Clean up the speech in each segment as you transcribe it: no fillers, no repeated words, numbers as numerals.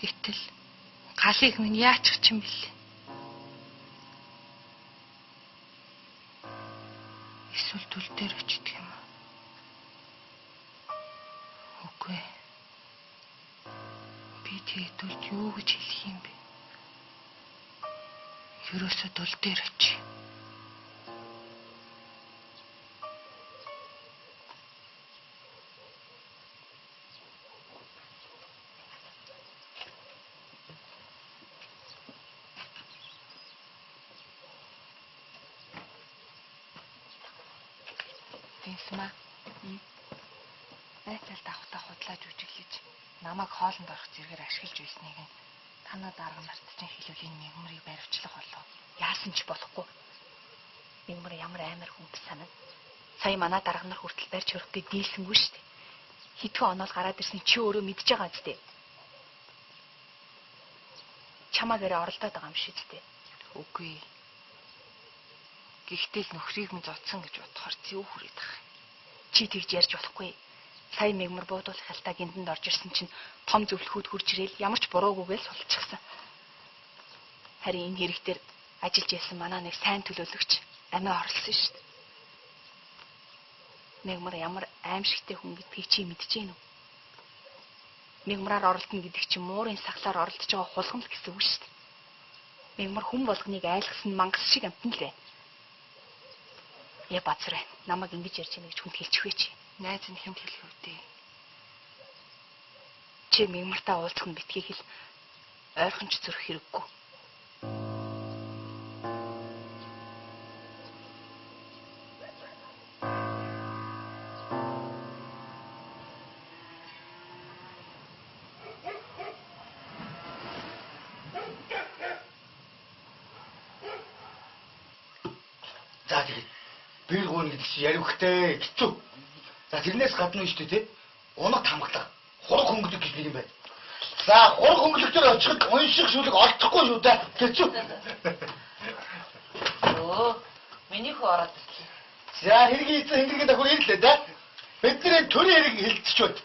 Гэтэл галыг минь яачих ч юм бэлээ. Эсвэл дүл дээр очдөг юм уу? Үгүй ээ. Би тэгээ дүлд юу гэж хэлэх юм бэ? Ерөөсөө дүл дээр очие. Дэнсмаа. Байцаалд авахтаа худлаа жүжиглэж намайг хоолнд орох зэрэгээр ашиглаж байсныг нь танаа дарга нарт чинь хэлвэл энэ мигмрыг баривчлах болов. Яасан ч болохгүй. Мигмар ямар амар хүн бэ санаа. Сая манай дарга нар хүртэл барьж хөрөх гэж дийлсэнгүй шүү дээ. Хитгэн оноол гараад ирсэн чи өөрөө мэдж байгаа зү. Чамааг арай оролдоод байгаа юм шиг зү. Үгүй. Гэхдээ л нөхрийг минь зодсон гэж бодохоор зэв хүрээд байгаа юм. Чи тэгж ярьж болохгүй. Сая мигмар буудуулах халтаа гиндэнд орж ирсэн чинь том зөвлөхүүд хурж ирээл ямар ч буруугүйгээл сулчихсан. Харин энэ хэрэг дээр ажиллаж байсан манай нэг сайн төлөөлөгч амиа орлсон шүү дээ. Мигмар ямар аимшигтэй хүн гэдгийг чи мэдэж гин үү? Мигмараар оролдоно гэдэг чинь муурын сахлаар оролдож байгаа хулгам л гэсэн үг шүү дээ. Мигмар хүн болгоныг айлгсан мангас шиг амтан л байна. Я базар байна. Намайг ингэж ярьж байна гэж хүнд хэлчих вэ чи? Найз нь хүнд хэлэх үү дээ. Чи мигмартаа уулзах нь битгий хэл. Ойрхон ч зүрх хэрэггүй. За тэгээд бэр гуйна гэдэг чинь яриухтэй хэцүү. За тэрнээс гадна шүү дээ тий. Унаг тамгалах, хураг хөнгөлөг гэж нэг юм байна. За хураг хөнгөлөг дээр очиход унших шүлэг олдохгүй шүү дээ. Хэцүү. Өө, миний хүү ороод ирлээ. За хэргийн эзэн хингэргийн давхар ирлээ дээ. Бидний төрийн хэрэг хэлцэж байна.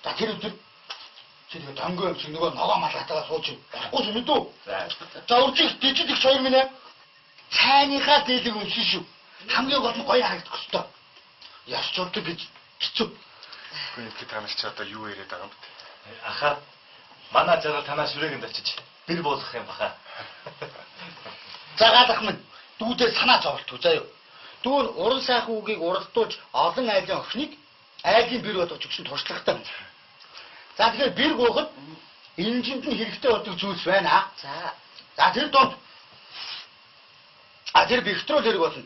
За тэр өдөр чи тэгээ тонгоо юм шиг нөгөө ногоо малгайтайгаа сууж болохгүй шүү мэдүү. За уржих дижит их хоёр минь ээ. Цайныхаа зээлийг өмсөн шүү. Хамгийн гол нь гоё харагдах ёстой. Яс чулдаг гэж хэцүү. Үгүй ээ, та нар чи одоо юу яриад байгаа юм бэ? Аха, манай жаргал танаа шүрэгэнд очиж бэр буулгах юм баха. За гаалах минь дүүдээ санаа зовлтгүй заа юу. Дүү нь уран сайхан үгийг уралдуулж олон айлын охиныг айлын бэр болгож өгсөн туршлагатай. За тэгэхээр бэр гооход инжинд нь хэрэгтэй болдог зүйлс байна. За. За тэр дунд тэр бэхтрол хэрэг болно.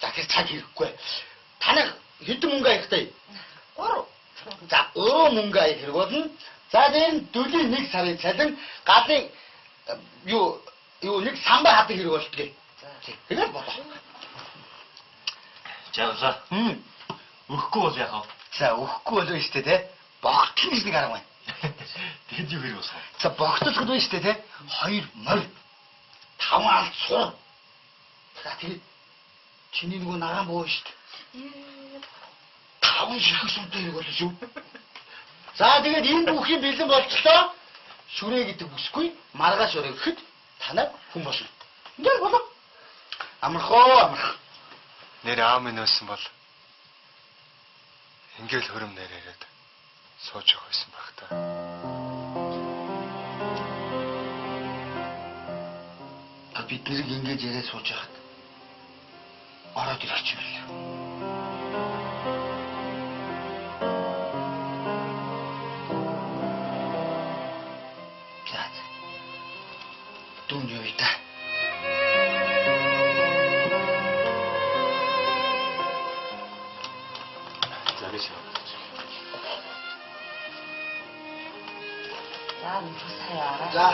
За тэр цаг хэрэггүй. Танах хэдэн мөнгө аягтай? 3. За 3 мөнгө аяг хэрэг болно. За тэр нь дүлийн 1 сарын цалин галын юу нэг самбар хадаг хэрэг болдгийг. Тэгээд болоо. Жаргалаа. Өгөхгүй бол яах вэ? За өгөхгүй бол шүү дээ тий. Богтлон гэж нэг арга байна. Тэнд юу хэрэг болох вэ? За богтлоход байна шүү дээ тий. 2 морь 5 алт сур. За тэгээд чиний нөгөө нагаан буу шүү дээ. 5 ширхэг сумтай хэрэг болно шүү. За тэгээд энэ бүхний бэлэн болчлоо. Шүрээ гэдэг бүсгүй маргааш өрөө гэхэд танай хүн болно. Ингээд болоо. Амархоо амарх. Нэр аав минь байсан бол ингээл хөрөм нэр яриад сууж явах байсан байх та. Бид нэрийг ингэж яриад сууж байхад ороод ирэх юм билээ. За. Дүүн юу та? За би шив. За нөхөр сая араа. За.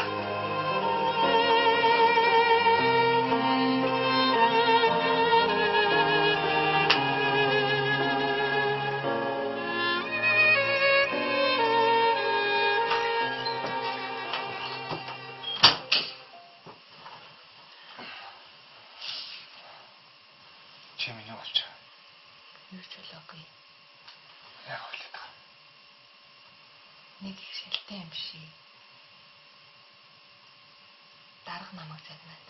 Чи миний болж байгаа. Юу ч болоогүй. Яг болоод байгаа. Нэг их шилтэй юм шиг. Дарга намайг загнаад.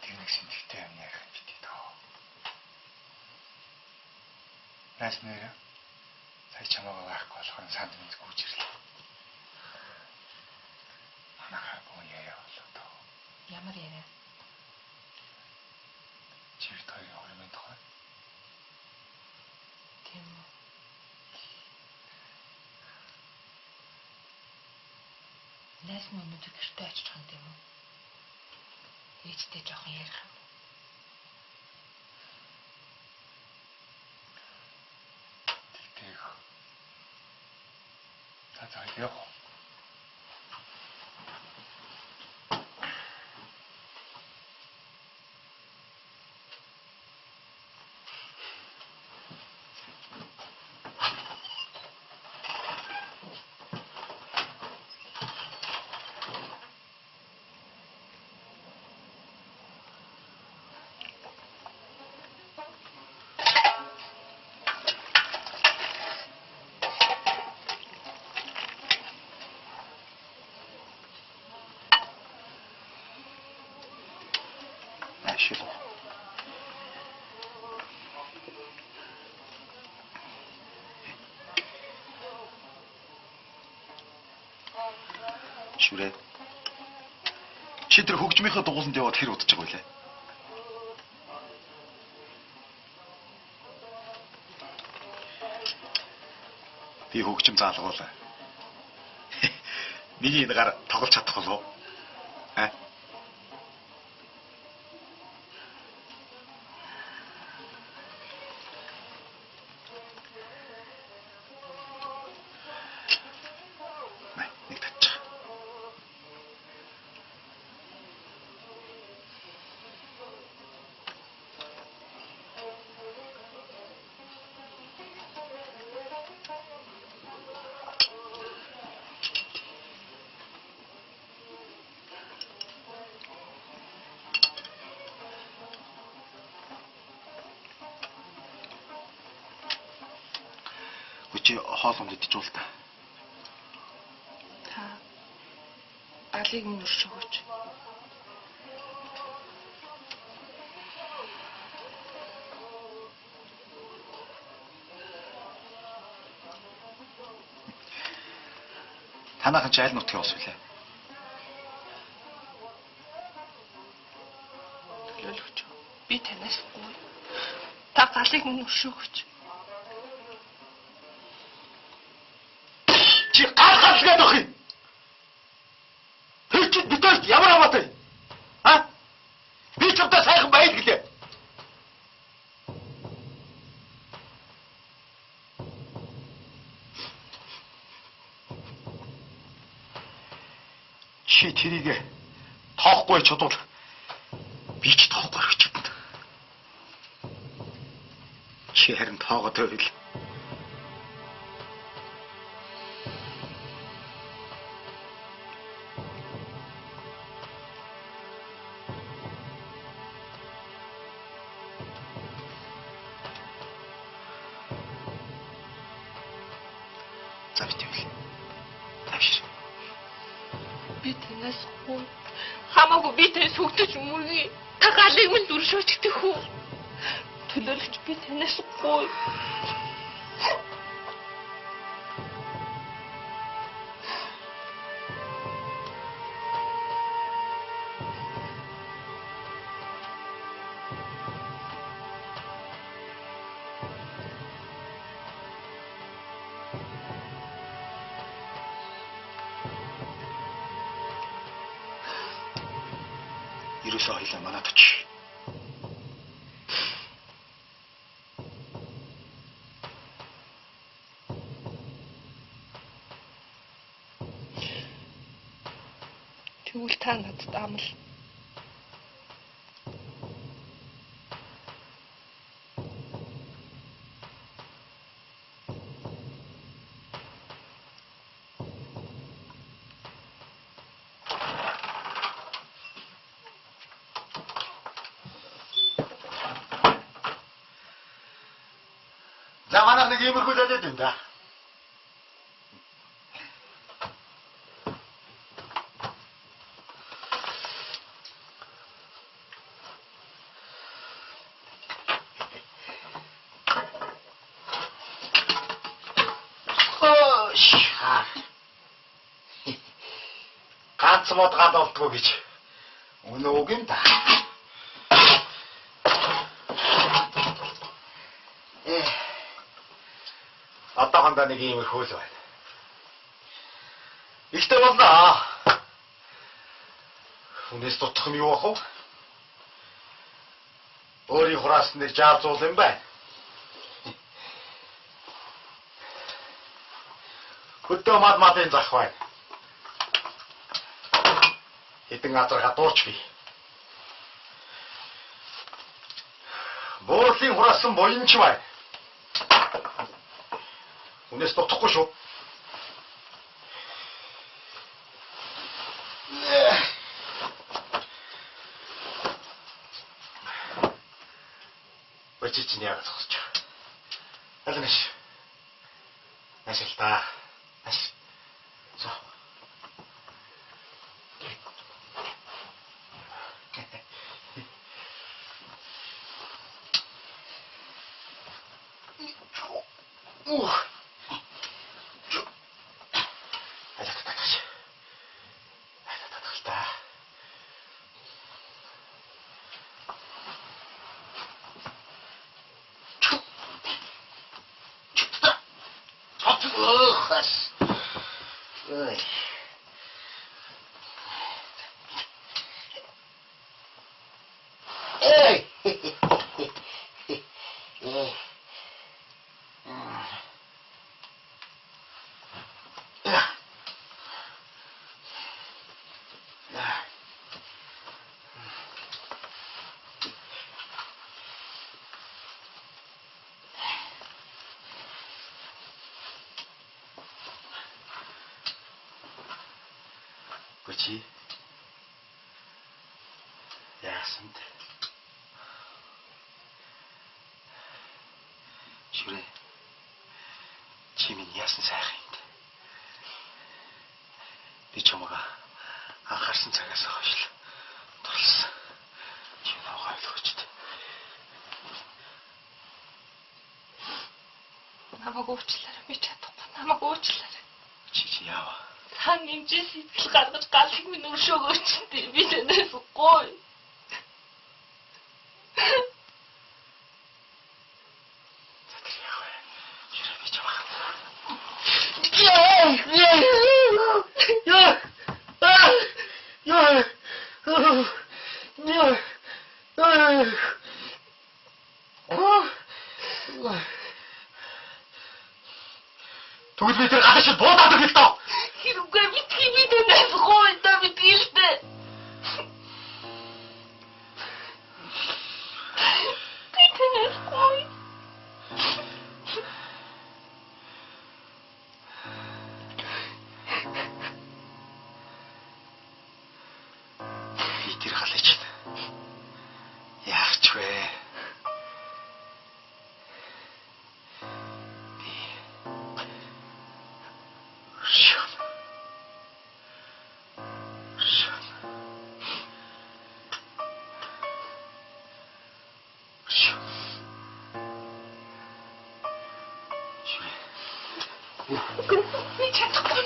Тэр нэг сэнтгтэй юм ярих юм битгий доо. Найс нэрээ. Сая чамаагаа байхгүй болохоор санд минь гүйж ирлээ. Манайхаа боо яриа болоо доо. Ямар яриа? Чи бид хоёрын хормын тухай. Тийм үү? Найс нь өнөөдөр гэртээ очиж байгаа юм тийм үү? Ээжтэй жоохон ярих юм. Тэгтээ. За за явах. Ашиг. Шүрээ. Чи тэр хөгжмийнхээ дугууланд яваад хэр удаж байгаа вэ? Би хөгжим заалгуулаа. Миний энэ гар тоглож чадах болов уу? Аа? Нэг татчих. Чи хоол унд идэж уул та. Та галыг минь өршөөгөөч. Танаахан чи аль нутгийн ус вүлээ? Төлөөлөгч. Би танаас гуй. Та галыг минь өршөөгөөч. Чи гал гал гэдэг ах юм. Тэр чи битэрт ямар хамаатай? А? Би ч удаа сайхан баял гэлээ. Чи тэрийг тоохгүй чадвал би ч тоохгүй орчих чадна. Чи харин тоогоод байвал за битвэл. Тавшир. Би танаас гуй. Хамаагүй би танаас хөгдөж мөргий. Та галыг минь өршөөч гэх үү? Төлөөлөгч би танаас гуй. Ерөөсөө хоёлаа манад очив. Тэгвэл та надад амл. За манайх нэг иймэрхүү л байдаг юм да. Ганц мод гал болдгоо гэж үнэ үг юм да. Одоохондоо нэг иймэрхүү л байна. Ихтэй болно. Хүнээс дутах юм юу ах вэ? Өөрийн хураас нэг жаал зуул юм байна. Хөдөө мад мадын зах байна. Хэдэн газар гадуурч бий. Буурлын хураасан буянч байна. Үнээс дутахгүй шүү. Бачи чинь яагаад зогсож байгаа? Аль нэш. Нэш л та. Нэш. За. Ух. Ой. Эй. Эй. Чи яасан бэ? Шүрээ. Чи минь яасан сайхан юм бэ? Би чамайг анхаарсан цагаас хойш л дурлсан. Чи намайг ойлгооч дээ. Намайг уучлаарай. Би чадахгүй. Намайг уучлаарай. Чи яава? Сан хэмжээ сэтгэл гаргаж галыг минь өршөөгөөч дээ. Би танаас гуй. За тэр яах вэ? Шүрээ би чамайг. Тэгвэл би тэр галыг шил буудаад өгөх л доо. Хэрэггүй битгий би танаас гуй да битгий л дээ. Би танаас гуй. Би тэр галыг чинь яах ч вэ? Би өршөөн. Өршөөн. Өршөөн. Шүрээ. Би чадахгүй.